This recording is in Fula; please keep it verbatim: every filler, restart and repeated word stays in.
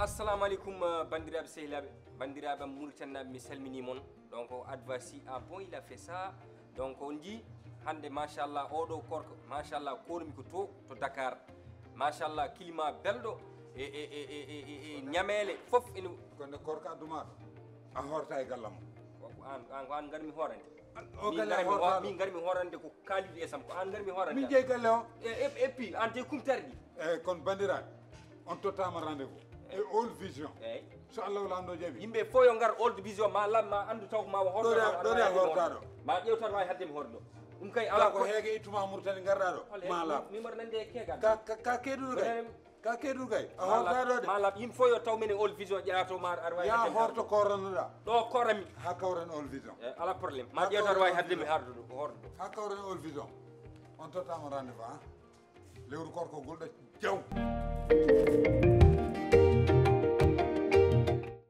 Assalamu aleykum, uh, banndiraaɓe, sehilaaɓe, banndiraaɓe am Mauritanie naaɓe, mi salminii mon. Donc, Advasi, ah bon, il a fait ça. Donc, on dit, hannde, machallah, oɗo korko, machallah, kormi ko to, to Dakar. Machallah, climat belɗo, e, e, e, e, e, e, e ñameele, fof ene. Kono korka dumaɗo, a horta e gallam. Ko an, an, ko an ngarmi horande. O Min galle ngarmi ho-, hortaɗo. Min ngarmi horande ko kaalidi e sam, ko an ngarmi horande. Min jeyi galle o. E, e, et puis, an te kumtarɗi. E, kono banndiraaɓe, on tottama rendez-vous. E All Vision. Eyyi. So Allah laamɗo jaɓi. Yimɓe fof yo ngar All Vision, ma lam, ma anndu taw ko ma o horto, Ɗo de, ma ɗo de a hortaɗo. Ma ƴeew tan wawi hadde mi horɗo. Ɗum kay ala Ala ko ko heege ittuma Mauritanie ngarɗa ɗo. Hol Ma e laaɓ. Mi mbaɗa nande e keegal. Ka, ka, ka keeduɗo kay. Mbaɗa Ka keeduɗo kay. A Ma laaɓ, hortaɗo de. Ma laaɓ, yimɓe fof yo taw menen All Vision ƴeewa to ma ar wawi Ya hadde mi horto horɗo. Koranoɗa. Ɗo korami. Ha kawren All Vision. E, ala problème. Ma Ha ƴeew tan kawren wawi All hadde mi Vision. Harduɗo, ko horɗo. Ha kawren All Vision. On tottama rendez-vous, ha? Lewru korko gulɗo jaw.